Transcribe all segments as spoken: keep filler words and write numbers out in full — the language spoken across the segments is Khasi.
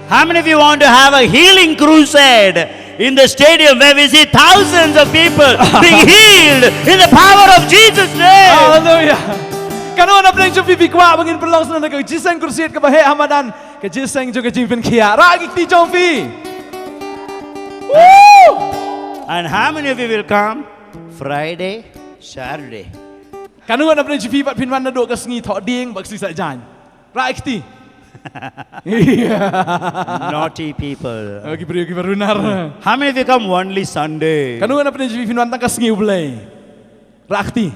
How many of you want to have a healing crusade in the stadium where we see thousands of people being healed in the power of Jesus' name? Hallelujah. Katno na pdeng jong phi phi kwah ba ngin pynlong sngewbha ka jingïaseng crusade kaba heh ha madan ka jingïaseng jong ka jingpynkhiah. Rah ki kti jong phi. Woo! And how many of you will come Friday, Saturday? Katno na pdeng jong phi pat phin wan naduh ka sngi Thohdieng bad ka sngi Saitjaiñ. Rah ki kti. Naughty people. Oh, ki briew kiba runar. How many of you come only Sunday? Katno na pdeng jong phi phin wan tang ka sngi U Blei. Rah ki kti.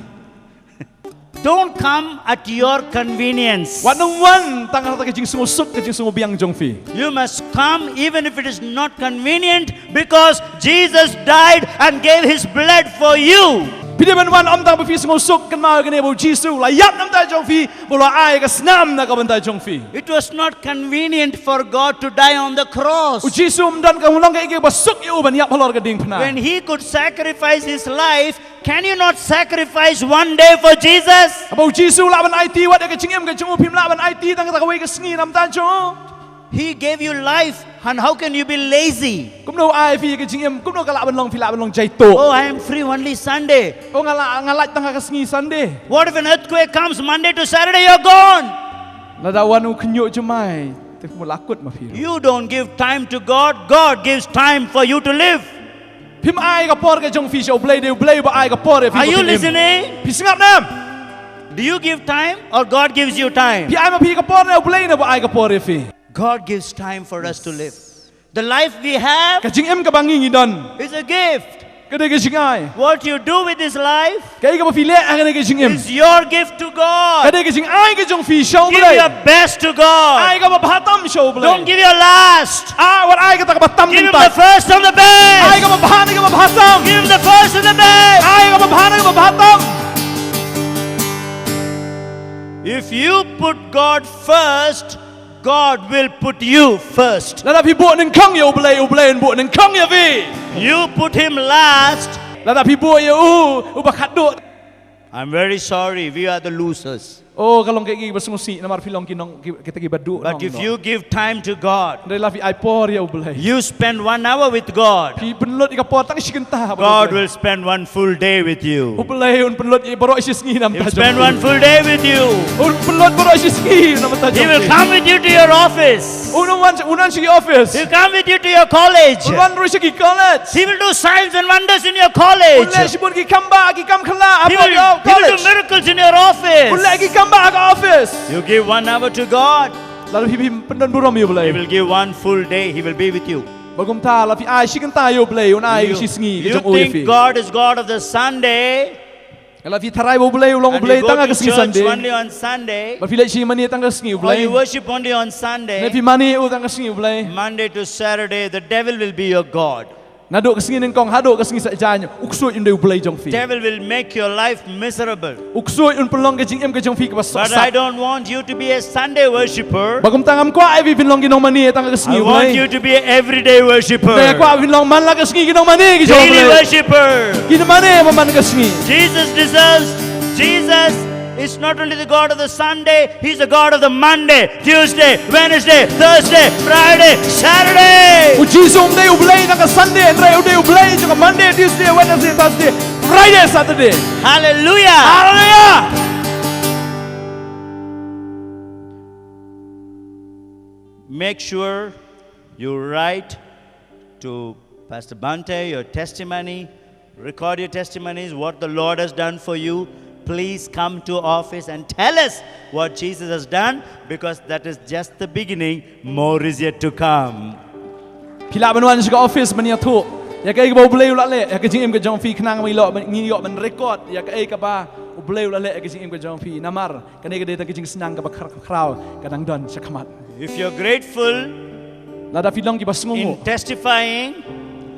Don't come at your convenience. Wat nym wan tang ha ka jingsngewsuk ka jingsngewbiang jong phi. You must come even if it is not convenient because Jesus died and gave his blood for you. Phi dei ban wan ym tang ba phi sngewsuk, kynmaw ïa kane ba U Jisu u la ïap na ka bynta jong phi, ba u la ai ka snam na ka bynta jong phi. It was not convenient for God to die on the cross. U Jisu um don ka, um long kaei kaba suk ïa u ban ïap halor ka diengphna. When he could sacrifice his life, can you not sacrifice one day for Jesus? Haba U Jisu u lah ban aiti wat ïa ka jingim ka jong u, phim lah ban aiti tang kata kawei ka sngi na ka bynta jong u? He gave you life, and how can you be lazy? Kumno u ai phi ïa ka jingim, kumno ka lah ban long phi lah ban long jaituh? Oh, I am free only Sunday. Oh, nga la, nga lait tang ha ka sngi Sunday. What if an earthquake comes Monday to Saturday? You're gone. Lada wan u khynñiuh jymai, te kumno la kut ma phi ruh. You don't give time to God, God gives time for you to live. Phim ai ka por ka jong phi sha U Blei, dei U Blei uba ai ka por ïa phi. Are you Phi listening? Phi sngap ne em? Do you give time or God gives you time? Phi ai ma phi ka por ne U Blei ne ba ai ka por ïa phi? God gives time for us to live. The life we have Ka jingim kaba ngi ngi don is a gift. ka dei ka jingai. What you do with this life Kaei kaba phi leh ha kane ka jingim is your gift to ka God. dei ka jingai ka jong phi sha U Give Blei. Your best to God. Ai kaba bha tam sha U Blei. Don't give your last. Ah, wat ai kata kaba tam. Give him Tang the first and the ai best. Kaba bha ne kaba bha tam. Give him the first and the best. Ai kaba bha ne kaba bha tam. If you put God first, God will put you first. Lada phi buh nyngkong ïa U Blei, U Blei un buh nyngkong ïa phi. You put him last. Lada phi buh ïa u uba khatduh. I'm very sorry, we are the losers. Oh, ka long kaei kaba sngewsih namar phi long ki nong ki, kita kiba duh. But if you give time to God, Hynrei lada phi ai por ïa U Blei. You spend one hour with God. Phi pynlut ïa ka por tang shi kynta ha God will spend one full day with you. U Blei un pynlut ïa baroh shi sngi na ka bynta jong phi. He'll spend one full day with you. Un pynlut baroh shi sngi na ka bynta jong phi. He will come with you to your office. Un wan, un wan sha ki office. He'll come with you to your college. Un wan ruh sha ki college. He will do signs and wonders in your college. Un leh shibun ki kam bah, ki kam khyllah. He will, he will do miracles in your office. Un leh ki kam bah ha ka office. You give one hour to God. Lada phi, phi pyndon burom ïa U Blei. He will give one full day. He will be with you. Bad kumta lada phi ai shi kynta ïa U Blei, un ai shi sngi ka jong u ïa phi. You think God is God of the Sunday. Lada phi tharai ba U Blei u long U Blei tang ha ka sngi Sunday. Only on Sunday. Lada phi leit shim mane tang ha ka sngi U Blei. Or you worship only on Sunday. Lada phi mane u tang ha ka sngi U Blei. Monday to Saturday, the devil will be your God. Naduh ka sngi nyngkong haduh ka sngi Saitjaiñ, u ksuid un dei U Blei jong phi. Devil will make your life miserable. U ksuid un pynlong ka jingim ka jong phi kaba sohsat. But I don't want you to be a Sunday worshipper. Bad kumta ngam kwah ïa phi phin long ki nongmane tang ha ka sngi U Blei. I want you to be an everyday worshipper. Nga kwah phin long man la ka sngi ki nongmane ki jong U Blei. Daily worshipper. Ki nongmane man la ka sngi. Jesus deserves, Jesus is not only the God of the Sunday, He's the God of the Monday, Tuesday, Wednesday, Thursday, Friday, Saturday. U Jisu um dei U Blei na ka Sunday, hynrei u dei U Blei jong ka Monday, Tuesday, Wednesday, Thursday, Friday, Saturday. Hallelujah. Hallelujah. Make sure you write to Pastor Bhante your testimony. Record your testimonies, what the Lord has done for you. Please come to office and tell us what Jesus has done, because that is just the beginning. More is yet to come. Phi lah ban wan sha ka office ban ïathuh ïa kaei kaba U Blei u la leh ïa ka jingim ka jong phi, khnang ba ngi ïoh ban, ngi ïoh ban record ïa kaei kaba U Blei u la leh ïa ka jingim ka jong phi. Namar kane ka dei tang ka jingsneng kaba khraw, ka dang don sha khmat. If you're grateful, lada phi long kiba sngewnguh in testifying,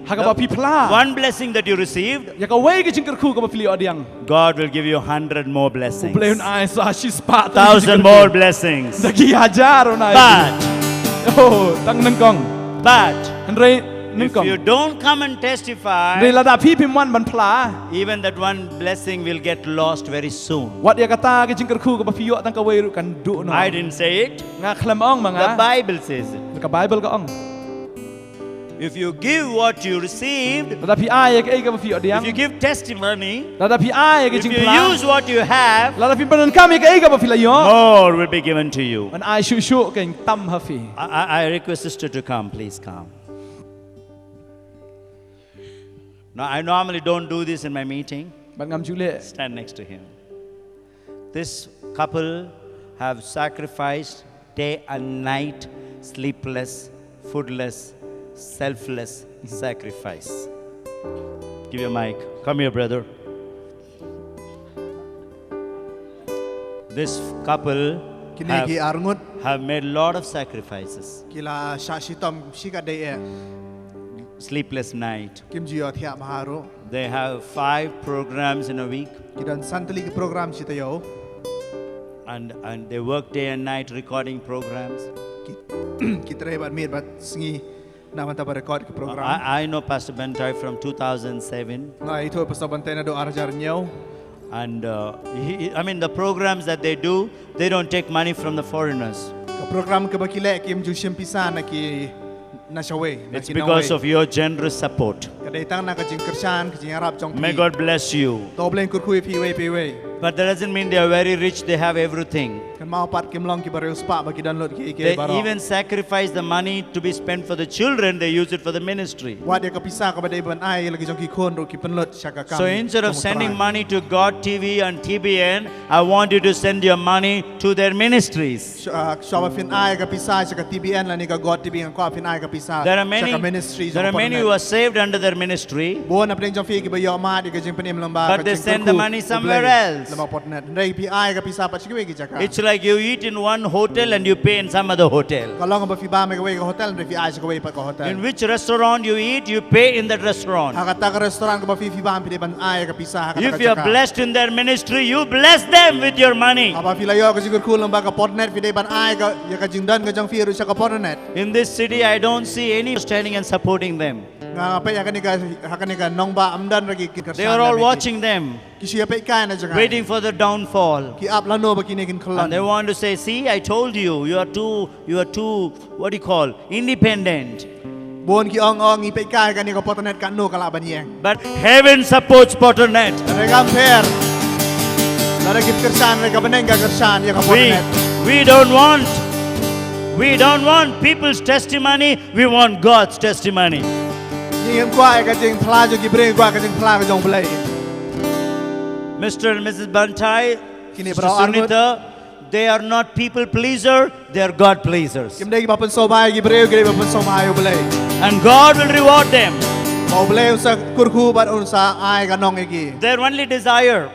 ha kaba phi phla one blessing that you received, ïa kawei ka jingkyrkhu kaba phi la ïoh pdiang, God will give you a hundred more blessings. U Blei un ai sa shispah, thousand more blessings. Da ki hajar un ai. But, oh, tang nyngkong. But, hynrei If you don't come and testify, hynrei lada phi phim wan ban phla, even that one blessing will get lost very soon. Wat ïa kata ka jingkyrkhu kaba phi ïoh tang kawei ruh kan duh noh. I didn't say it. Nga khlem ong ma nga. The Bible says it. Ka Bible ka ong. If you give what you received, lada phi ai ïa kaei kaba phi ïoh diang, if you give testimony, lada phi ai ïa ka jingphla, if you use what you have, lada phi pyndonkam ïa kaei kaba phi la ïoh, more will be given to you. Ban ai shuh shuh kan tam ha phi. I, I, I request sister to come, please come. Now, I normally don't do this in my meeting. Bad ngam ju leh. Stand next to him. This couple have sacrificed day and night, sleepless, foodless, selfless sacrifice. Give your mic. Come here, brother. This couple, kine ki arngut, have made a lot of sacrifices. Ki la shah shitom shikatdei eh. Sleepless night. Kim ju ïoh thiah bha ruh. They have five programs in a week. Ki don san tylli ki program shi taïew. And, and they work day and night recording programs. Ki, ki trei bad miet bad sngi na bynta ban record ki program. I, I know Pastor Bantai from two thousand seven. Nga ithuh Pastor Bantai naduh ar hajar hynñiew. And uh, he, he- I mean, the programs that they do, they don't take money from the foreigners. Ka program kaba ki leh kim ju shim pisa na ki na shawei, na ki nongwei. It's because of your generous support. Ka dei tang na ka jingkyrshan, ka jingïarap jong phi. May God bless you. To U Blei un kyrkhu ïa phi iwei pa iwei. But that doesn't mean they are very rich, they have everything. Kynmaw pat kim long kiba riewspah ba ki don lut kiei kiei baroh. They even sacrifice the money to be spent for the children, they use it for the ministry. Wat ïa ka pisa kaba dei ban ai ïa la ki jong ki khun ruh ki pynlut sha ka kam jong U Trai. So instead of sending money to God T V and T B N, I want you to send your money to their ministries. Sh-, ah, shuwa ba phin ai ka pisa sha ka T B N lane ka God T V, nga kwah phin ai ka pisa sha ka ministry jong ka Portnet. There are many, there are many who are saved under their ministry. Bun na pdeng jong phi kiba ïoh mad ïa ka jingpynim lyngba ka jingkyrkhu U Blei lyngba Portnet. But they send the money somewhere else. Hynrei phi ai ka pisa pat sha kiwei ki jaka. It's like you eat in one hotel and you pay in some other hotel. Ka long ba phi bam ha kawei ka hotel hynrei phi ai sha kawei pat ka hotel. In which restaurant you eat, you pay in that restaurant. Ha kata ka restaurant kaba phi, phi bam phi dei ban ai ka pisa ha kata ka jaka. If you are blessed in their ministry, you bless them with your money. Haba phi la ïoh ka jingkyrkhu lyngba ka Portnet phi dei ban ai ka, ïa ka jingdon ka jong phi ruh sha ka Portnet. In this city, I don't see any standing and supporting them. Nga peit ha kane ka, ha kane ka nongbah ym don ruh ki, ki kyrshan. They are all watching them. Ki shu ïa peit kai na jngai. Waiting for the downfall. Ki ap lano ba kine kin khlon. And they want to say, "See, I told you, you are too, you are too, what do you call, independent." Bun ki ong ong ngi peit kai kane ka Portnet katno ka lah ban ïeng. But heaven supports Portnet. Hynrei kam pher. Lada ki kyrshan hynrei ka bneng ka kyrshan ïa ka Portnet. We, we don't want, we don't want people's testimony. We want God's testimony. Ngi ngim kwah ïa ka jingphla jong ki briew, ngi kwah ka jingphla ka jong U Blei. Mister and Missus Bantai, kine Sister Sunita, they are not people pleaser, they are God pleasers. Kim dei kiba pynsngewbha ïa ki briew, ki dei kiba pynsngewbha ïa U Blei. And God will reward them. Bad U Blei un sa kyrkhu bad un sa ai ka nong ïa ki. Their only desire,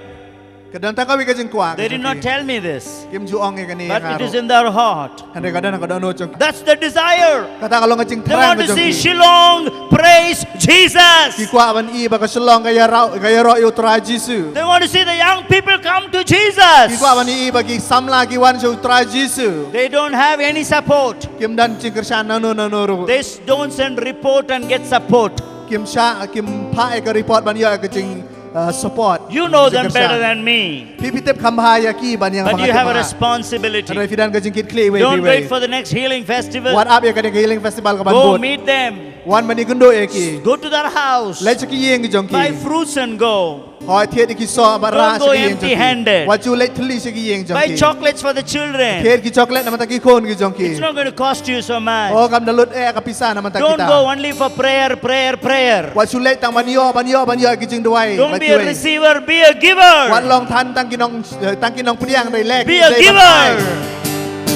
ka don tang kawei ka jingkwah. They did not tell me this. Kim ju ong ïa kane ïa nga ruh. But it is in their heart. Hynrei ka don, ka don ha ka jong ki. That's the desire. Kata ka long ka jingthrang ka jong ki. They want to see Shillong praise Jesus. Ki kwah ban i ba ka Shillong ka ïaroh, ka ïaroh ïa U Trai Jisu. They want to see the young people come to Jesus. Ki kwah ban i ba ki samla ki wan sha U Trai Jisu. They don't have any support. Kim don jingkyrshan nano nano ruh. They s-, don't send report and get support. Kim shah, kim phah ïa ka report ban ïoh ïa ka jing uh, support. You know them better than me. Phi, phi tip kham bha ïa ki ban ïa nga. But you have a responsibility. Hynrei phi don ka jingkitkhlieh iwei pa iwei. Don't wait for the next healing festival. Wat ap ïa kane ka healing festival kaban bud. Go meet them. Wan ban ïakynduh ïa ki. Go to their house. Leit sha ki ïing ki jong ki. Buy fruits and go. Hooid, thied ïa ki soh bad rah sha ki ïing jong ki. Don't go empty handed. Wat ju leit thylli sha ki ïing jong ki. Buy chocolates for the children. Thied ki chocolate na bynta ki khun ki jong ki. It's not going to cost you so much. Oh, kam da lut eh ka pisa na bynta kita. Don't go only for prayer, prayer, prayer. Wat shu leit tang ban ïoh, ban ïoh, ban ïoh ki jingduwai. Don't be a receiver, be a giver. Wat long than tang ki nong, eh, tang ki nongpdiang, hynrei leh ki dei ban ai. Be a giver.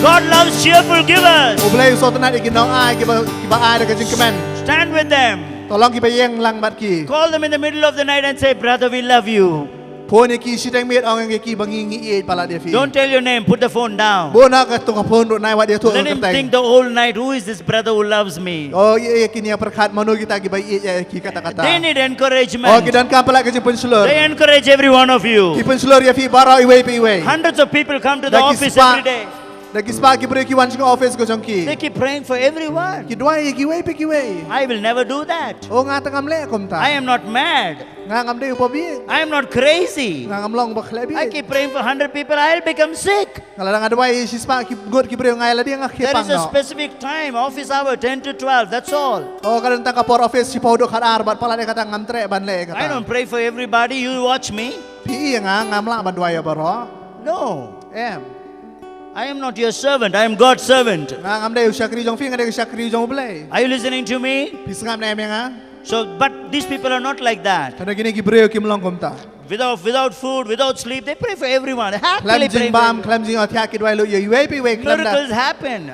God loves cheerful givers. U Blei u sngewtynnat ïa ki nongai kiba, kiba ai da ka jingkmen. Stand with them. To long kiba ïeng lang bad ki. Call them in the middle of the night and say, "Brother, we love you." Phone ïa ki shiteng miet, ong ïa ki ba ngi, ngi ïeit palat ïa phi. Don't tell your name, put the phone down. Bun ha kato ka phone ruh, nai wat ïathuh kyrteng. Let him think the whole night, "Who is this brother who loves me?" Oh, ïa, ïa ki ïa pyrkhat mano kita kiba ïeit ïa ki katta katta. They need encouragement. Oh, ki donkam palat ka jingpynshlur. They encourage every one of you. Ki pynshlur ïa phi baroh iwei pa iwei. Hundreds of people come to the office every day. Da ki spah ki briew ki wan sha ka office ka jong ki. They keep praying for everyone. Ki duwai ïa kiwei pa kiwei. I will never do that. O nga te ngam leh kumta. I am not mad. Nga ngam dei u pabieit. I am not crazy. Nga ngam long ba khleh bieit. I keep praying for hundred people, I'll become sick. Nga lada nga duwai ïa shi spah ki ngut ki briew nga ïa lade nga khie pang noh. There is a specific time, office hour, ten to twelve, that's all. O ka don tang ka por office shiphew haduh khatar bad palat ïa kata ngam treh ban leh ïa kata. I don't pray for everybody, you watch me. Phi i ïa nga, ngam lah ban duwai ïa baroh. No. Em. I am not your servant, I am God's servant. Nga ngam dei u shakri jong phi, nga dei u shakri jong U Blei. Are you listening to me? Phi sngap ne em ïa nga? So, but these people are not like that. Hynrei kine ki briew kim long kumta. Without, without food, without sleep, they pray for everyone. Happily pray for everyone. Khlem jingbam, khlem jingïohthiah ki duwai lut ïa iwei pa iwei khlem da. Miracles happen.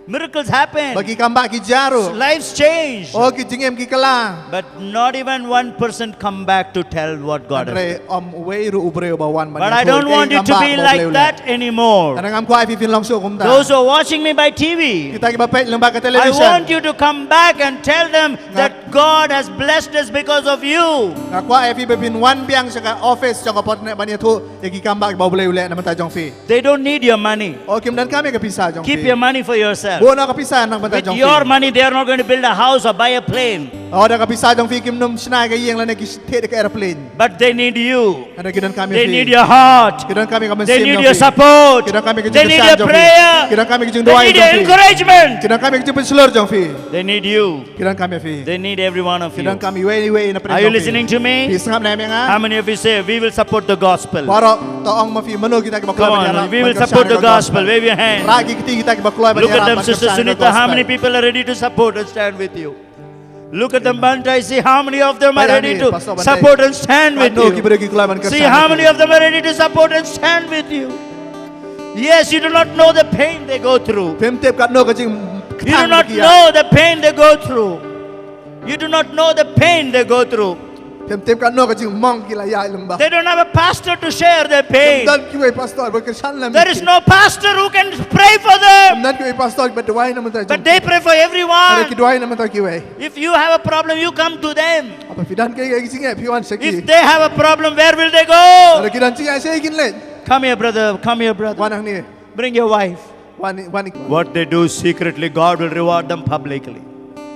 Miracles happen. Ba ki kam bah ki jar ruh. Lives change. Oh, ki jingim ki kylla. But not even one person come back to tell what God has done. Hynrei ym uwei ruh u briew uba wan ban ïathuh ïa ka kam bah kaba U Blei u leh. But I don't want you to be like that anymore. Hynrei ngam kwah ïa phi phin long shuh kumta. Those who are watching me by T V, kita kiba peit lyngba ka television, I want you to come back and tell them that God has blessed us because of you. Nga kwah ïa phi ba phin wan biang sha ka office jong ka Potnet ban ïathuh ïa ki kam bah kiba U Blei u leh na ka bynta jong phi. They don't need your money. O kim donkam ïa ka pisa jong phi. Keep your money for yourself. Buh noh ka pisa na ka bynta jong phi. With your money they are not going to build a house or buy a plane. O da ka pisa jong phi kim nym shna ïa ka ïing lane ki thied ïa ka aeroplane. But they need you. Hynrei ki donkam ïa phi. They need your heart. Ki donkam ïa ka mynsiem jong phi. They need your support. Ki donkam ïa ka jingkyrshan jong phi. They need your prayer. Ki donkam ïa ka jingduwai jong phi. They need your encouragement. Ki donkam ïa ka jingpynshlur jong phi. They need you. Ki donkam ïa phi. They need every one of you. Ki donkam iwei iwei na pdeng jong phi. Are you listening to me? Phi sngap ne em ïa nga? How many of you say, "We will support the gospel"? Baroh to ong ma phi, mano kita kiba kloi ban ïarap ban kyrshan ïa ka gospel? Come on, we will support the gospel. Wave your hand. Rah ki kti kita kiba kloi ban ïarap ban kyrshan ïa ka gospel. Look at them, Sister Sunita. How many people are ready to support and stand with you? Look at them, Bantai. See how many of them are ready to support and stand with you. See how many of them are ready to support and stand with you. Yes, you do not know the pain they go through. Phim tip katno ka jingkthang ki ïa. You do not know the pain they go through. You do not know the pain they go through. Phim tip katno ka jingmong ki la ïaid lyngba. They don't have a pastor to share their pain. Kim don kiwei pastor ba kyrshan lem ïa ki. There is no pastor who can pray for them. Kim don kiwei pastor ba duwai na ka bynta jong ki. But they pray for everyone. Hynrei ki duwai na ka bynta kiwei. If you have a problem, you come to them. Haba phi don kaei kaei ka jingeh phi wan sha ki. If they have a problem, where will they go? Haba ki don jingeh shaei kin leit? Come here, brother. Come here, brother. Wan hangne. Bring your wife. Wan, wan. What they do secretly, God will reward them publicly.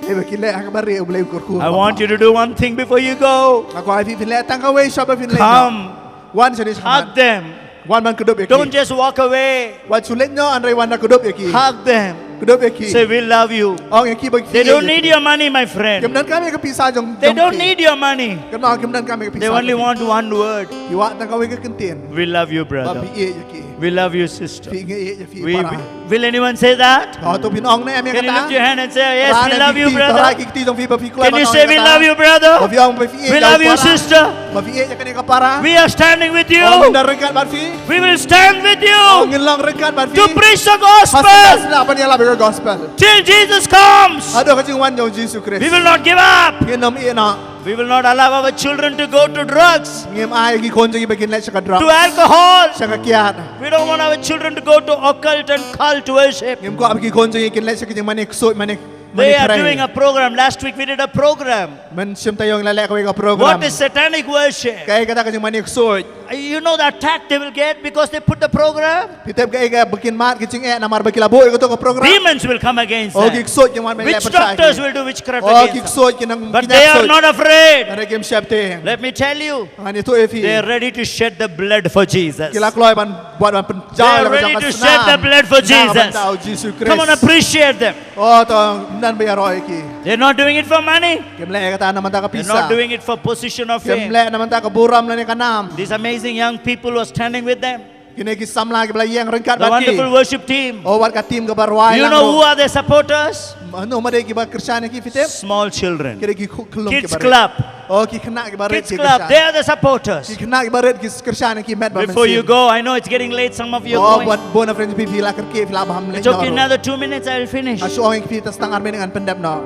Kaei ba ki leh ha kaba rieh U Blei u kyrkhu. I want you to do one thing before you go. Nga kwah ïa phi phin leh tang kawei shwa ba phin leit noh. Come. Wan shane shakhmat. Hug them. Wan ban kdup ïa ki. Don't just walk away. Wat shu leit noh hynrei wan da kdup ïa ki. Hug them. Kdup ïa ki. Say, "We love you." Ong ïa ki ba phi ïeit ïa ki. They don't need your money, my friend. Kim donkam ïa ka pisa jong phi. They don't need your money. Kim donkam, kim donkam ïa ka pisa jong phi. They only want one word. Ki wad tang kawei ka kyntien. We love you, brother. Ba phi ïeit ïa ki. We love you, sister. Phi ïeit ïa phi para. Will anyone say that? Hato phin ong ne em ïa kata? Can you lift your hand and say, "Yes, we love you, brother"? Rah ki kti jong phi, ba phi kloi ban ong ïa kata. Can you say, "We love you, brother"? Ba phi ong ba phi ïeit ïa u para. We love you, sister. Ba phi ïeit ïa kane ka para. We are standing with you. Ngin da ryngkat bad phi. We will stand with you. Ngin long ryngkat bad phi. To preach the gospel. Haba sngap ban ïalap ïa ka gospel. Till Jesus comes. Haduh ka jingwan jong U Jisu Khrist. We will not give up. Ngin ym ïeh noh. We will not allow our children to go to drugs. Ngim ai ki khun jong ngi ba kin leit sha ka drug. To alcohol. Sha ka kiad. We don't want our children to go to occult and cult worship. Ngim kwah ba ki khun jong ngi kin leit sha ka jingmane ksuid mane, mane khrei. They are doing a program. Last week we did a program. Mynshwa taïew ngi la leh kawei ka program. What is satanic worship? Kaei kata ka jingmane ksuid? You know the attack they will get because they put the program? Phi tip kaei kaba kin mad ki jingeh namar ba ki la buh ïa kato ka program? Demons will come against them. Oh, ki ksuid kin wan ban leh pyrshah ïa ki. Witch doctors will do witchcraft against them. Oh, ki ksuid kin nang, kin nang ksuid. But they are not afraid. Hynrei kim sheptieng. Let me tell you. Ngan ïathuh ïa phi. They are ready to shed the blood for Jesus. Ki la kloi ban, ban, ban pynjaw ïa la ka jong ka snam. They are ready to shed the blood for Jesus. Na ka bynta u Jisu Khrist. Come on, appreciate them. Oh, to, ym don ba ïaroh ïa ki. They're not doing it for money. Kim leh kata na ka bynta ka pisa. They're not doing it for position or fame. Kim leh na ka bynta ka burom lane ka nam. These amazing young people who are standing with them. Kine ki samla kiba la ïeng ryngkat bad ki. The wonderful worship team. Oh, wat ka team kaba rwai lang ruh. You know who are their supporters? Mano ma dei kiba kyrshan ïa ki, phi tip? Small children. Ki dei ki khyllung kiba rit. Kids club. Oh, ki khynnah kiba rit ki kyrshan. Kids club, they are the supporters. Ki khynnah kiba rit ki kyrshan ïa ki met bad mynsiem. Before you go, I know it's getting late, some of you are going. Oh, bun, bun na phi, phi la kyrkieh, phi la bam leh. It's okay, another two minutes, I will finish. Nga shu ong ïa phi, tang shi ar minit ngan pyndep noh.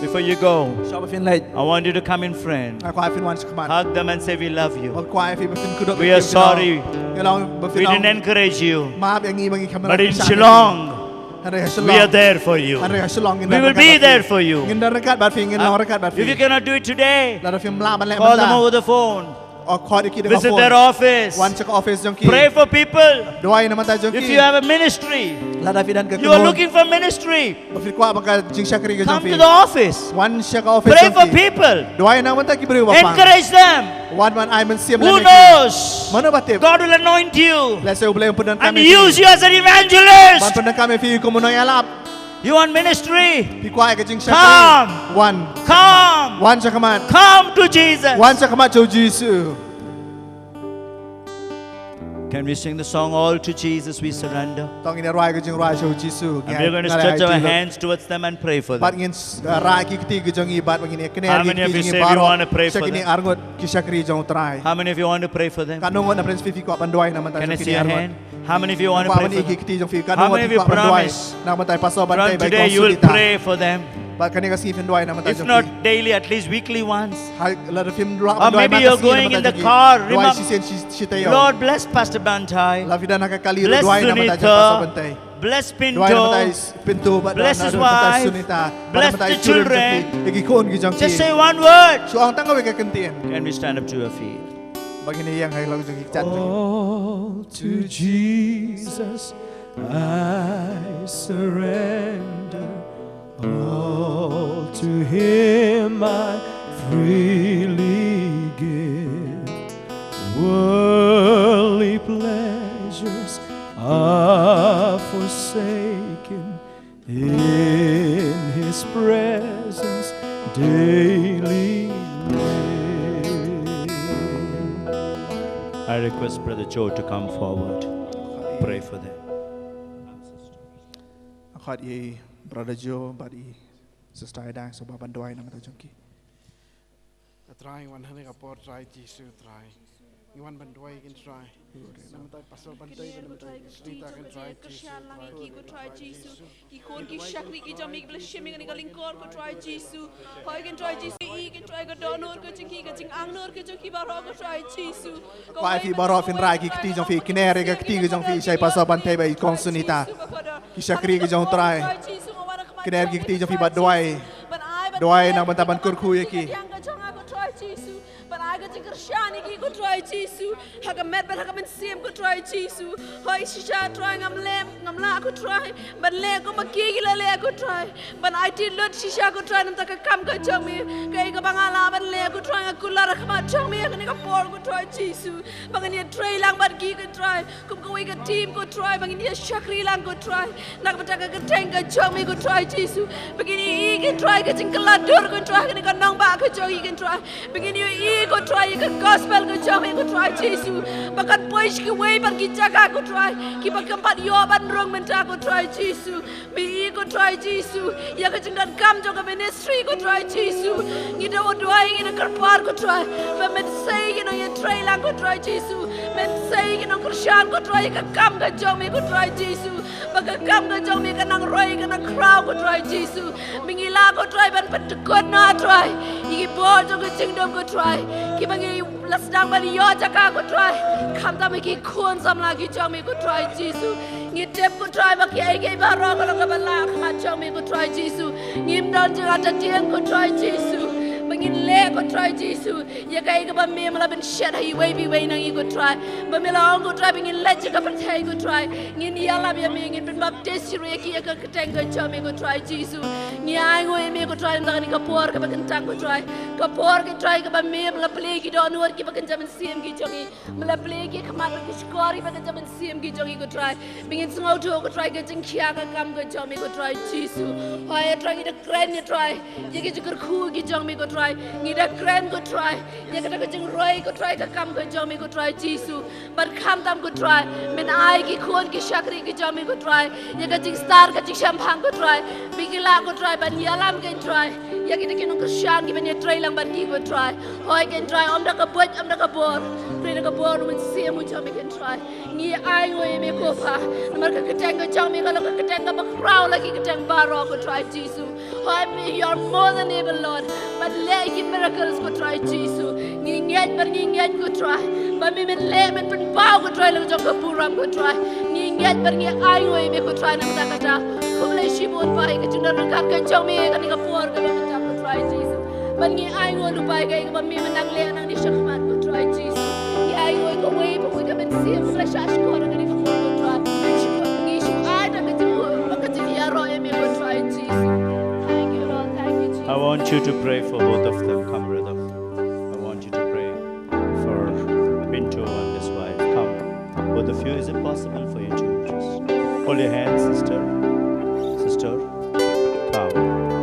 Before you go, shwa ba phin leit, I want you to come in front. Nga kwah phin wan shakhmat. Hug them and say, "We love you. Nga kwah ïa phi ba phin kdup ïa ki." "We are sorry. Ngi la ong ba phin ong, we didn't encourage you. Map ïa ngi ba ngi khlem kyrshan ïa phi." But in Shillong, hynrei ha Shalom. We are there for you. Hynrei ha Shalom ngin don ryngkat bad phi. We will be there for you. Ngin don ryngkat bad phi, ngin long ryngkat bad phi. Uh, if you cannot do it today, lada phim lah ban leh mynta, call them over the phone. Khot ïa ki da ka phone. Visit their office. Wan sha ka office jong ki. Pray for people. Duwai na bynta jong ki. If you have a ministry, lada phi don ka kynhun, you are looking for ministry, ba phi kwah ba ka jingshakri ka jong phi, come to the office. Wan sha ka office jong ki. Pray for people. Duwai na bynta ki briew ba pang. Encourage them. Wan ban ai mynsiem lem ïa ki. Who knows? Mano ba tip? God will anoint you. Lehse U Blei un pyndonkam ïa phi. And use you as an evangelist. Ban pyndonkam ïa phi kum u nongïalap. You want ministry? Phi kwah ïa ka jingshakri? Come. Wan. Come. Wan sha khmat. Come to Jesus. Wan sha khmat jong U Jisu. Can we sing the song, All to Jesus We Surrender? To ngin ïa rwai ka jingrwai sha U Jisu. And we're going to stretch our hands towards them and pray for them. Bad ngin s-, uh, rah ki kti ki jong ngi bad ngin ïa kner ki kti ki jong ngi baroh sha kine arngut ki shakri jong U Trai. How many of you want to pray for them? Katno ngut na pyrshah phi kwah ban duwai na bynta jong kine arngut? Can I see your hand? How many of you want to pray for them? How many of you promise from today you will pray for them? Bad kane ka sngi phin duwai na bynta jong ki. If not daily, at least weekly once. Or maybe you're going in the car, remember, Lord, bless Pastor Bantai. Bless Sunita. Bless Pinto. Bless his wife. Bless the children. Just say one word. Can we stand up to your feet? Ba ngin ïeng ha la ka jong ki kjat jong ngi. All to Jesus I surrender, all to Him I freely give. Worldly pleasures are forsaken, in His presence daily live. I request Brother Joe to come forward. Pray for them. Khot ïa i Brother Joe bad i Sister Ida, sngewbha ban duwai na bynta jong ki. A Trai, wan ha kane ka por Trai Jisu Trai. Ngi wan ban duwai ïa ki Trai. Na bynta Pastor Bantai, na bynta Sunita, Trai Jisu, Trai Jisu. Ki khun ki shakri ki jong me, ki ba la shim ïa kane ka lyngkor ko Trai Jisu. Hoi ki Trai Jisu, i ki Trai, ka dohnud ka jong ki, ka jingangnud ka jong ki baroh ko Trai Jisu. Kwah ïa phi baroh phin rah ïa ki kti jong phi, kner ïa ki kti ki jong phi sha i Pastor Bantai bad i Kong Sunita. Ki shakri ki jong U Trai. Kner ïa ki kti jong phi bad duwai. Duwai na bynta ban kyrkhu ïa ki. Ban ai ka jingkyrshan ïa ki ko Trai Jisu. Ha ka met bad ha ka mynsiem ko Trai Jisu. Hoi shisha Trai, ngam leh, ngam lah ko Trai ban leh kumba ki ki la leh ko Trai. Ban aiti lut shisha ko Trai na bynta ka kam ka jong me. Kaei kaba nga lah ban leh ko Trai, nga kular ha khmat jong me ha kane ka por ko Trai Jisu. Ba ngan ïatrei lang bad ki ko Trai. Kum kawei ka team ko Trai, ba ngin ïa shakri lang ko Trai. Na ka bynta ka kyrteng ka jong me ko Trai Jisu. Ba ngin ïohi ko Trai ka jingkylla dur ko Trai, kane ka nongbah ka jong ngi ko Trai. Ba ngin ïohi ko Trai ïa ka gospel ka jong me ko Trai Jisu. Ba kan poi sha kiwei pat ki jaka ko Trai, kiba kam pat ïoh ban rung mynta ko Trai Jisu. Ba ïohi ko Trai Jisu ïa ka jingdonkam jong ka ministry ko Trai Jisu. Ngi da duwai, ngi da kyrpad ko Trai, ba men sei ki nongïatrei lang ko Trai Jisu. Men sei ki nongkyrshan ko Trai ïa ka kam ka jong me ko Trai Jisu. Ba ka kam ka jong me kan nang roi, kan nang khraw ko Trai Jisu. Ba ngi lah ko Trai ban pyndykut noh Trai ïa ki bor jong ka jingdum ko Trai, kiba ngi la sdang ban ïoh jaka ko Trai, khamtam ïa ki khun samla ki jong me ko Trai Jisu. Ngi tip ko Trai ba kiei kiei baroh ka long kaba lah ha khmat jong me ko Trai Jisu. Ngim don jingïaid tieng ko Trai Jisu. Ba ngin leh ko Trai Jisu ïa kaei kaba me me la pynshet ha iwei pa iwei na ngi ko Trai. Ba me la ong ko Trai ba ngin leit sha ka pyrthei ko Trai. Ngin ïalap ïa me, ngin pynbaptis shuh ïa ki ïa ka kyrteng ka jong me ko Trai Jisu. Ngi ainguh ïa me ko Trai na kane ka por kaba kyntang ko Trai. Ka por ko Trai kaba me me la plie ki dohnud kiba kynja mynsiem ki jong ngi. Me la plie ki khmat bad ki shkor kiba kynja mynsiem ki jong ngi ko Trai. Ba ngin sngewthuh ko Trai ka jingkhia ka kam ka jong me ko Trai Jisu. Hoi Trai, ngi da kren ïa Trai ïa ki jingkyrkhu ki jong me ko Trai. Ngi da kren ko Trai ïa kata ka jingroi ko Trai ka kam ka jong me ko Trai Jisu. Bad khamtam ko Trai, men ai ki khun ki shakri ki jong me ko Trai ïa ka jingstad ka jingshemphang ko Trai. Ba ki lah ko Trai ban ïalam ko Trai ïa kita ki nongkyrshan kiban ïatrei lang bad ki ko Trai. Hoi ko Trai, ym da ka buit ym da ka bor, hynrei da ka bor u Mynsiem u jong me ko Trai. Ngi ainguh ïa me ko Pa, namar ka kyrteng ka jong me ka long ka kyrteng kaba khraw la ki kyrteng baroh ko Trai Jisu. Hoi me, you are more than able Lord. Ban leh ïa ki miracles ko Trai Jisu. Ngi ngeit bad ngi ngeit ko Trai ba me men leh, men pynpaw ko Trai la ka jong ka burom ko Trai. Ngi ngeit bad ngi ainguh ïa me ko Trai na ka bynta kata. Khublei shibun Pa ïa ka jingdon ryngkat ka jong me ha kane ka por kaba mynta ko Trai Jisu. Bad ngi ainguh ruh Pa ïa kaei kaba me men nang leh nangne shakhmat ko Trai Jisu. Kawei, kawei, kawei ka mynsiem, ka la shah shkor ha kane ka por, ko Trai. Ngi shu, ngi shu ai da ka jingmut, ka jingïaroh ïa me, ko Trai Jisu. Thank you, Lord. Thank you, Jesus. I want you to pray for both of them. Come, brother. I want you to pray for Pinto and his wife. Come. Both of you, is it possible for you to just hold your hands, sister? Sister, come.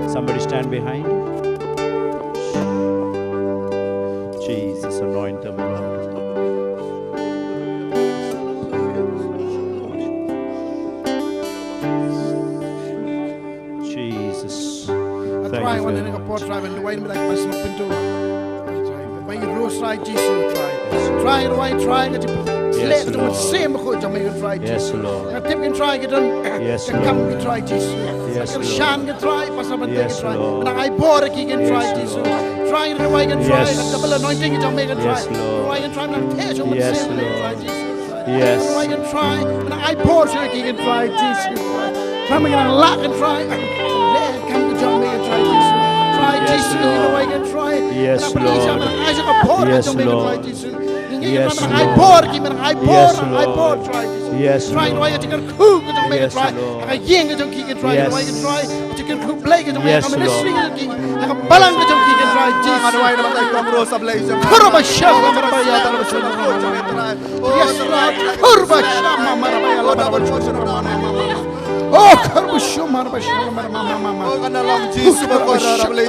Somebody stand behind. Jesus, anoint them, Lord. Jesus. Thank you for your anointing. Trai, Trai, Trai, Trai, ka jingpynsleh jong u Mynsiem Bakhuid jong me, Trai Jisu. Yes, Lord. Nga tip, Trai, ki don, yes, ka kam, Lord, ki, Trai Jisu. Yes, Lord. Kyrshan ki, Trai, pasal ban, yes, Trai, Lord, nga ai bor ïa ki, Trai Jisu. Yes, Lord. Trai, rwai kan, Trai, yes, ka double anointing jong me, Trai. Yes, Lord. Rwai kan, Trai, nang theh jong u Mynsiem, yes, Lord, Trai Jisu. Yes. Rwai kan, Trai, nang ai bor sha ki, Trai Jisu. Trai, nang lah kan, Trai. Leh kam ka jong me, Trai Jisu. Trai Jisu, rwai kan, Trai. Yes, Lord. Nang ai sha ka bor ka jong me, Trai Jisu. Ngi, ngi, yes, Lord, nang ai bor ki, nang ai bor, nang ai bor, Trai Jisu. Yes, Lord. Trai, rwai ka jingkyrkhu ka jong me, Trai. Yes, Lord. Ha ka ïing ka jong ki, Trai. Yes. Rwai kan, Trai. Ka jingkyrkhu Blei ka jong me, yes, Lord, ha ka ministry ka jong ki, ha ka balang ka jong ki, Trai Jisu. Nga rwai namar ka jong u Mynsiem Bakhuid. Kyrba shah, kyrba shah, kyrba shah. Yes, Lord. Kyrba shah, ma, ma, ma, ma, ma, ma, ma. Oh, kyrba shah, ma, ma, ma, ma, ma, ma. Oh, kan long Jisu bakordor, Blei.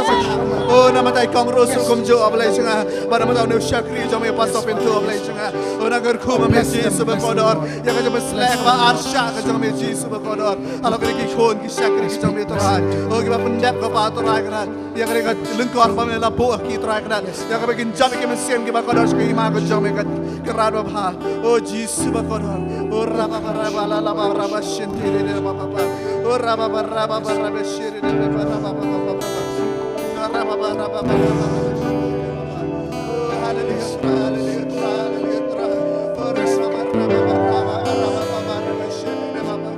Oh, namar ka jong u Mynsiem Bakhuid, Blei, sha nga. Bad namar une u shakri jong me, Pastor Pinto, Blei, sha nga. Oh, nang kyrkhu ma me, Jisu bakordor. Ïa ka jingpynsleh ba arshah ka jong me, Jisu bakordor. Halor kine ki khun ki shakri ki jong me, Trai. Oh, kiba pyndep ka ba, Trai, kane. Ïa kane ka lyngkor ba me la buh ha ki, Trai, kane. Ïa kaba kin jop ïa ki mynsiem kiba kordor sha ka hima ka jong me, ka, ka rat babha. Oh, Jisu bakordor. Oh, raba ba raba la la ba raba shin ti re re ba ba ba. Oh, raba ba raba ba raba shi re re ba raba ba ba ba ba. Oh, raba ba raba ba raba ba. Oh, hallelujah, Trai, hallelujah, Trai, hallelujah, Trai. Oh, raba ba raba ba raba ba raba ba ba raba shi re re ba ba.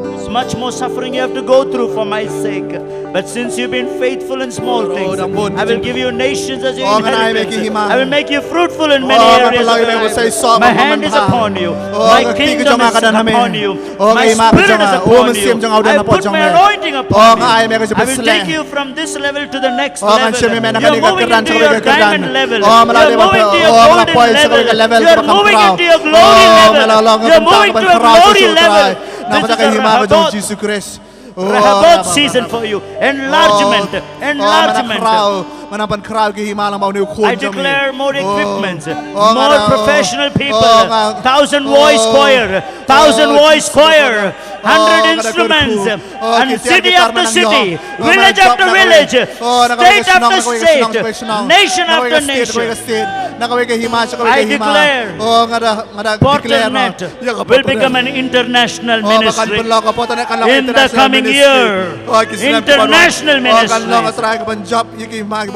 There's much more suffering you have to go through for my sake. But since you've been faithful in small things, I will give you nations as your inheritance. I will make you fruitful in many areas of your life. My hand is upon you. My kingdom is upon you. My spirit is upon you. I put my anointing upon you. I will take you from this level to the next level. You're moving into your diamond level. You're moving to your golden level. You're moving into your glory level. You're moving to a glory level. This is a Rehoboth, Rehoboth season for you. Enlargement. Enlargement. I declare more equipments, more professional people, thousand voice choir, thousand voice choir, hundred instruments, and city after city, village after village, state after state, nation after nation. I declare Portal Net will become an international ministry in the coming year. International ministry.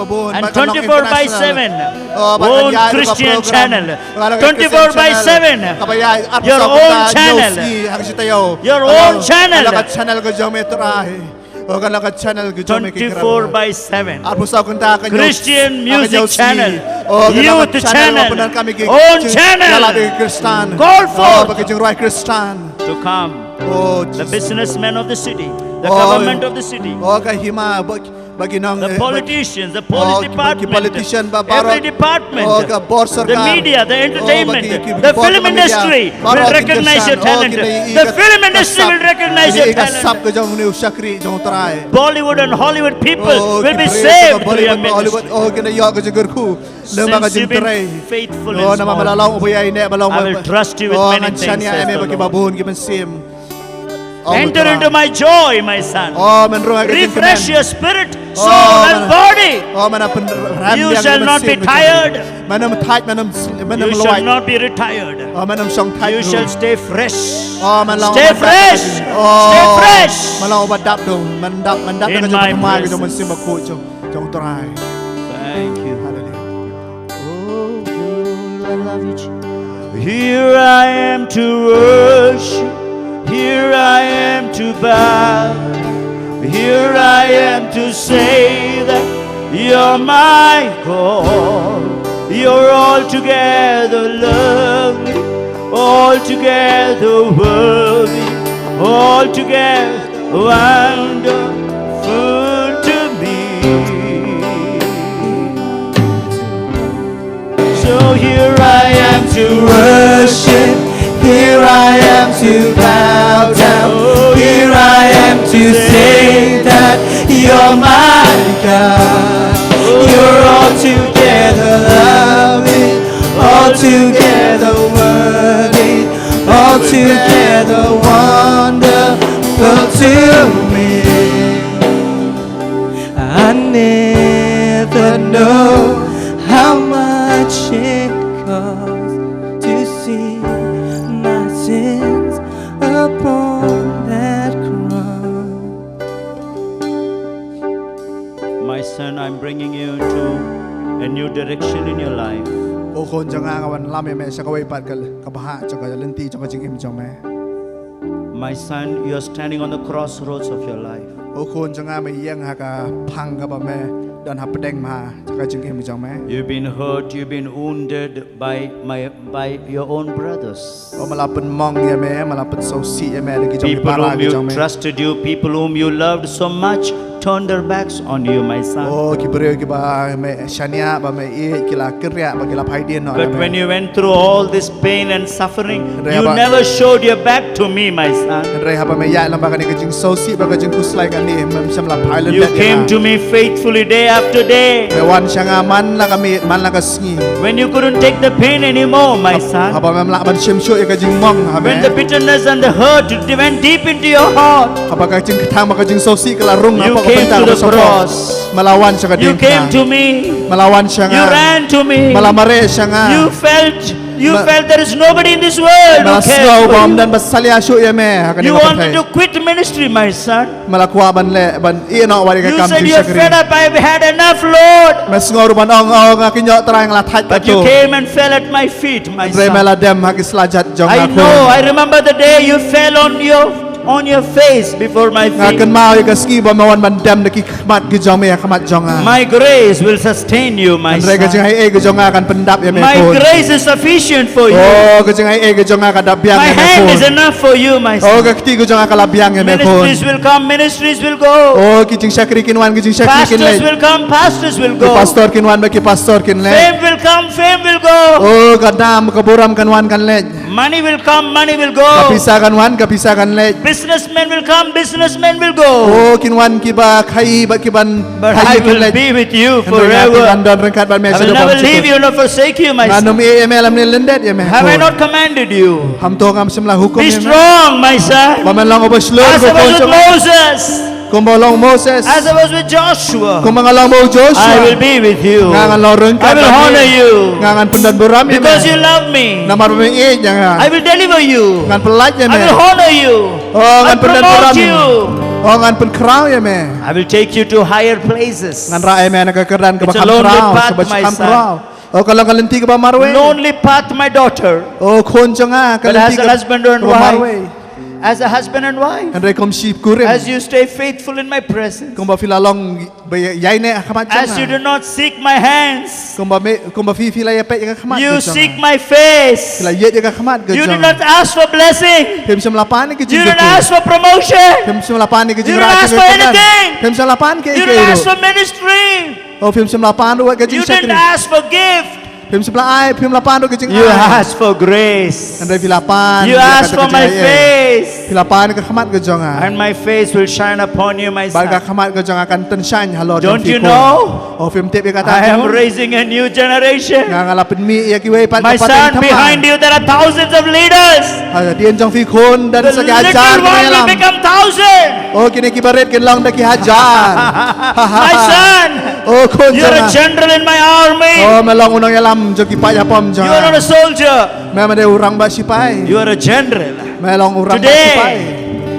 And twenty-four by seven, own Christian channel. Twenty-four by seven, your own channel. Your own channel. Twenty-four by seven. Christian music channel. Youth channel. Own channel. Call forth to come. The businessmen of the city, the government of the city, the politicians, the police department, every department, the media, the entertainment, the film industry will recognize your talent. The film industry will recognize your talent. Bollywood and Hollywood people will be saved through your ministry. Since you've been faithful in small things, I will trust you with many things, says the Lord. Enter into my joy, my son. Refresh your spirit, soul, and body. You shall not be tired. You shall not be retired. You shall stay fresh. Stay fresh. Stay fresh. In my presence. Thank you. Hallelujah. Oh, I love you, Jesus. Here I am to worship. Here Here I am to bow. Here I am to say that you're my God. You're altogether lovely, altogether worthy, altogether wonderful to me. So here I am to worship, here I am to bow down, here I am to say that you're my God. You're altogether lovely, altogether worthy, altogether wonderful to me. I never know how much it costs to see my sins upon that cross. My son, I'm bringing you into a new direction in your life. Ko khun jong nga, nga wan lam ïa me sha kawei pat ka, ka bhah jong ka lynti jong ka jingim jong me. My son, you are standing on the crossroads of your life. Ko khun jong nga, me ïeng ha ka phang kaba me don hapdeng ma jong ka jingim jong me. You've been hurt, you've been wounded by my, by your own brothers. O, me la pynmong ïa me, me la pynsngewsih ïa me da ki jong ki para ki jong me. People whom you trusted you, people whom you loved so much, turned their backs on you, my son. O, ki briew kiba me shaniah, ba me ïeit, ki la kynriah, ba ki la phai dien noh ïa me. But when you went through all this pain and suffering, you never showed your back to me, my son. Hynrei haba me ïaid lyngba kane ka jingsngewsih bad ka jingkhuslai kane, mem shym la phai lyndet ïa nga. You came to me faithfully day after day. Me wan sha nga man la ka miet, man la ka sngi. When you couldn't take the pain anymore, my son. Haba mem lah ban shim shuh ïa ka jingmong ha me. When the bitterness and the hurt went deep into your heart, haba ka jingkthang bad ka jingsngewsih ka la rung hapoh ka bynta ka shapoh, me la wan sha ka diengphna. You came to me. Me la wan sha nga. You ran to me. Me la mareh sha nga. You felt, you felt there is nobody in this world who cares for you. Me la sngew ba ym don ba salia shuh ïa me ha kane ka pyrthei. You wanted to quit ministry, my son. Me la kwah ban leh, ban ïeh noh wat ïa ka kam jingshakri. You said you are fed up, I've had enough, Lord. Me sngew ruh ban ong, "O, nga kynnoh Trai, nga la thait katto." But you came and fell at my feet, my son. Hynrei me la dem ha ki slajat jong nga khun. I know, I remember the day you fell on your, on your face before my feet. Nga kynmaw ïa ka sngi ba me wan ban dem da ki khmat ki jong me ha khmat jong nga. My grace will sustain you, my son. Hynrei ka jingaiei ka jong nga kan pyndap ïa me khun. My grace is sufficient for you. O, ka jingaiei ka jong nga ka da biang ïa me khun. My hand is enough for you, my son. O, ka kti ka jong nga ka la biang ïa me khun. Ministries will come, ministries will go. O, ki jingshakri kin wan, ki jingshakri kin leit. Pastors will come, pastors will go. Ki pastor kin wan bad ki pastor kin leit. Fame will come, fame will go. O, ka nam ka burom kan wan kan leit. Money will come, money will go. Ka pisa kan wan, ka pisa kan leit. Businessmen will come, businessmen will go. O, kin wan kiba khaii bad kiban khaii kin leit. But I will be with you forever. Hynrei nga te ngan don ryngkat bad me shaduh bymjukut. I will never leave you nor forsake you, my son. Ngan ym ïeh ïa me lymne lyndet ïa me khun. Have I not commanded you? Ham to ngam shym la hukum ïa me? Be strong, my son. Ba men long uba shlur ko khun jong nga. As I was with Moses. Kumba long Moses. As I was with Joshua. Kumba nga long bad u Joshua. I will be with you. Nga ngan long ryngkat bad me. I will honor you. Nga ngan pyndonburom ïa me. Because you love me. Namar ba me ïeit ïa nga. I will deliver you. Ngan pyllait ïa me. I will honor you. O, ngan pyndonburom ïa me. I will promote you. O, ngan pynkhraw ïa me. I will take you to higher places. Ngan rah ïa me na ka kyrdan kaba kham khraw, kaba kham khraw. It's a lonely path, my son. O, ka long ka lynti kaba marwei. Lonely path, my daughter. O khun jong nga, ka lynti kaba marwei. But as a husband and wife, as a husband and wife, hynrei kum shi kurim, as you stay faithful in my presence, kumba phi la long ba ïaineh ha khmat jong nga, as you do not seek my hands, kumba me, kumba phi, phi la ïapeit ïa ka khmat ka jong nga, you seek my face, phi la ïeit ïa ka khmat ka jong nga. You did not ask for blessing. Phim shym la pan ïa ka jingkyrkhu. You did not ask for promotion. Phim shym la pan ïa ka jingrakhe ka kyrdan. You did not ask for anything. Phim shym la pan ïa kaei kaei ruh. You did not ask for ministry. O, phim shym la pan ruh ïa ka jingshakri. You didn't ask for gift. Phim shym la ai, phim la pan ruh ïa ka jingaiei. You ask for grace. Hynrei phi la pan ïa ka jingaiei. You ask for my face. Phi la pan ïa ka khmat ka jong nga. And my face will shine upon you, my son. Bad ka khmat ka jong nga kan tyngshaiñ halor jong phi khun. Don't you know? O, phim tip ïa kata? I am raising a new generation. Nga, nga la pynmih ïa kiwei pat ka pateng thymmai. My son, behind you there are thousands of leaders. Hadien jong phi khun don sa ki hajar ki nongïalam. The little one will become thousand. O, kine kiba rit kin long da ki hajar. My son, o khun jong nga, you're a general in my army. O, me long u nongïalam jong ki paid hapom jong nga. You are not a soldier. Me ym dei u rangbah sipai. You are a general. Me long u rangbah sipai.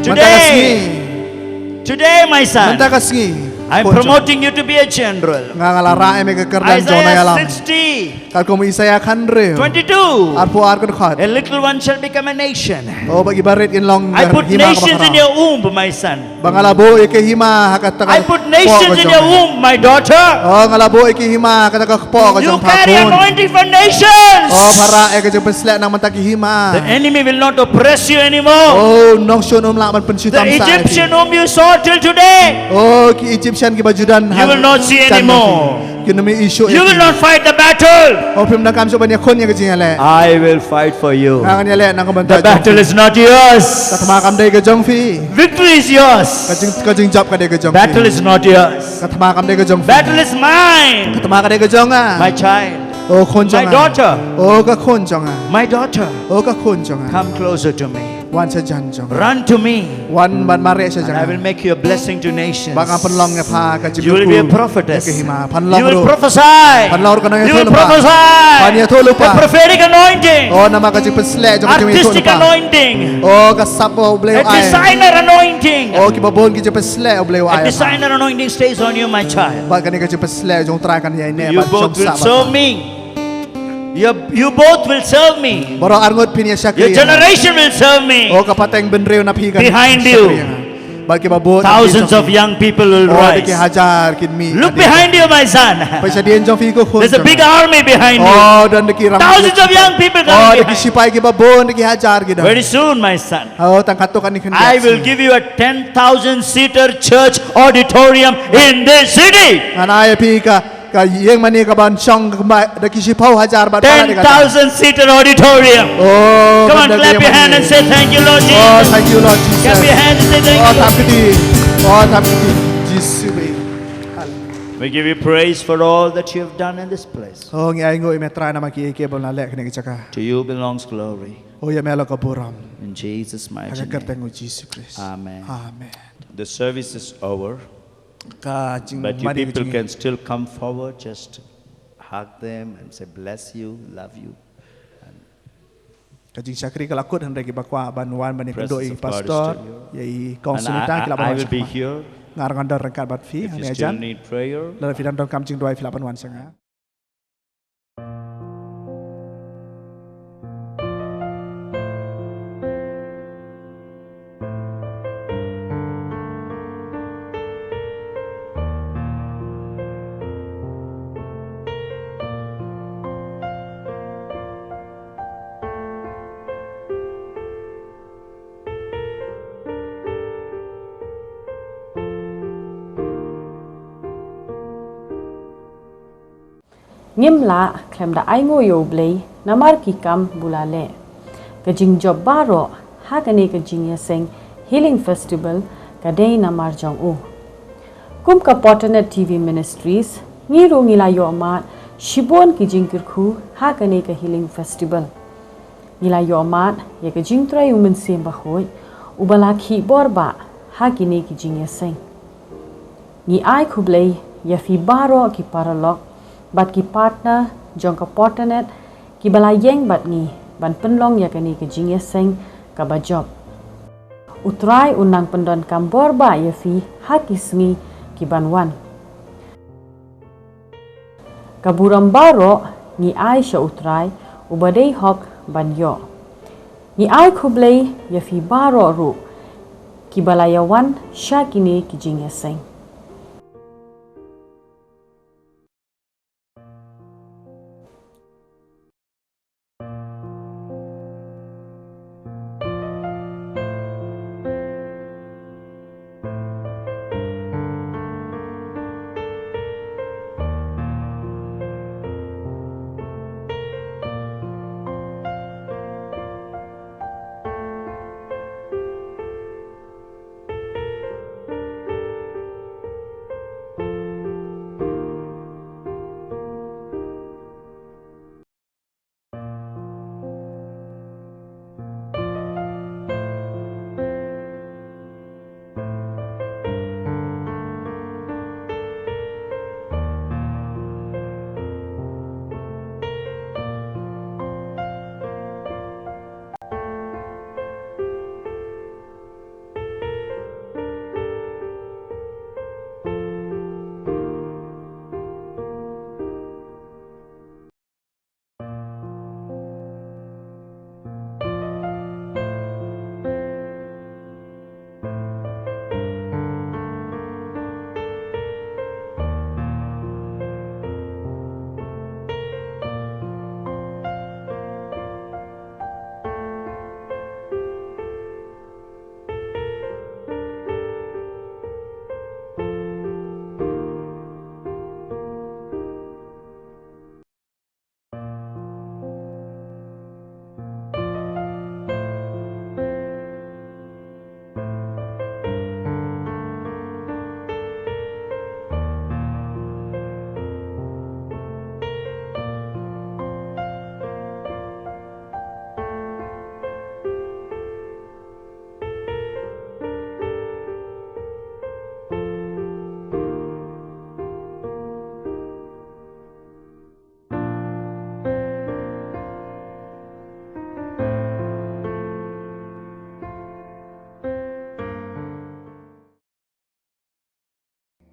Today, mynta ka sngi, today, my son, mynta ka sngi, I'm promoting you to be a general. Nga nga la rah ïa me ka kyrdan jong u nongïalam. Isaiah sixty, katkum Isaïah hynriew, twenty-two. Arphew ar ka dkhot. A little one shall become a nation. Oh, ba ki barit kin long hima kaba khraw. I put nations in your womb, my son. Ba nga la buh ïa ki hima ha kata ka kpoh ka jong phi. I put nations in your womb, my daughter. Oh, nga la buh ïa ki hima ha kata ka kpoh ka jong phi khun. You carry anointing for nations. Oh, pha rah ïa ka jingpynsleh na ka bynta ki hima. The enemy will not oppress you anymore. Oh, nongshun um lah ban pynshitom shuh ïa phi. The Egyptian whom you saw till today. Oh, ki Egyptian kiba ju don ha jan jong phi. You will not see anymore. Kin ym ïohi shuh ïa phi. You will not fight the battle. Oh, phim donkam shuh ban ïakhun ïa ka jingïaleh. I will fight for you. Nga ngan ïaleh na ka bynta jong phi. The battle is not yours. Ka thma kam dei ka jong phi. Victory is yours. Ka jing, ka jingjop ka dei ka jong phi. Battle is not yours. Ka thma kam dei ka jong phi. Battle is mine. Ka thma ka dei ka jong nga. My child. Oh, khun jong nga. My daughter. Oh, ka khun jong nga. My daughter. Oh, ka khun jong nga. Come closer to me. Wan sha jan jong nga. Run to me. Wan ban mareh sha jan jong nga. And I will make you a blessing to nations. Ba ngan pynlong ïa pha ka jingkyrkhu. You will be a prophetess. Ïa ka hima. Phan long ruh. You will prophesy. Phan long ruh ka nongïathuhlypa. You will prophesy. Phan ïathuhlypa. The prophetic anointing. Oh, namar ka jingpynsleh jong ka jingïathuhlypa. Artistic anointing. Oh, ka sap ba U Blei u ai. A designer anointing. Oh, kiba bun ki jingpynsleh U Blei u ai. A designer anointing stays on you, my child. Bad kane ka jingpynsleh jong U Trai kan ïaineh bad jong sap ba. You both will serve me. You, you both will serve me. Baroh arngut phin ïa shakri ïa nga. Your generation will serve me. Oh, ka pateng bynriew na phi kan shakri ïa nga. Behind you. Bad kiba bun na phi jong phi. Thousands of young people will rise. Oh, da ki hajar kin mih. Look behind you, my son. Peit shadien jong phi ko khun jong nga. There's a big army behind you. Oh, don da ki ram. Thousands of young people coming behind. Oh, da ki shipai kiba bun, da ki hajar ki don. Very soon, my son. Oh, tang katto katne khyndiat sngi. I will give you a ten thousand seater church auditorium in this city. Ngan ai ïa phi ka Ka ïing mane kaban shong kaba da ki shiphew hajar bad palat ïa kata. Ten thousand seater auditorium. Oh, come on, clap your hand and say, "Thank you, Lord Jesus." Oh, thank you, Lord Jesus. Clap your hand and say, "Thank you, Lord." Oh, thap kti. Oh, thap kti. Jisu ba ïeit. Hallelujah. We give you praise for all that you have done in this place. Oh, ngi ai nguh ïa me Trai namar kiei kiei ba la leh kane ka jaka. To you belongs glory. Oh, ïa me la ka burom. In Jesus' mighty name. Ha ka kyrteng u Jisu Khrist. Amen. Amen. The service is over. Ka jing- But you people can still come forward, just hug them and say, "Bless you, love you." Ka jingshakri ka la kut, hynrei kiba kwah ban wan ban ïakynduh ïa i pastor, ïa i kong Sunita, ki lah ban wan sha khmat. Nga ruh ngan don ryngkat bad phi hangne hajan. Lada phi dang donkam jingduwai phi lah ban wan sha nga. Ngim lah khlem da ainguh ïa U Blei namar ki kam ba u la leh. Ka jingjop baroh ha kane ka jingïaseng Healing Festival ka dei namar jong u. Kum ka Potternet T V Ministries, ngi ruh ngi la ïoh mad shibun ki jingkyrkhu ha kane ka Healing Festival. Ngi la ïoh mad ïa ka jingtrei u Mynsiem Bakhuid uba la khih bor bah ha kine ki jingïaseng. Ngi ai khublei ïa phi baroh ki paralok bad ki partner jong ka Potternet kiba la ïeng bad ngi ban pynlong ïa kane ka jingïaseng kaba jop. U Trai un nang pyndonkam bor bah ïa phi ha ki sngi ki ban wan. Ka burom baroh ngi ai sha U Trai uba dei hok ban ïoh. Ngi ai khublei ïa phi baroh ruh kiba la ïa wan sha kine ki jingïaseng.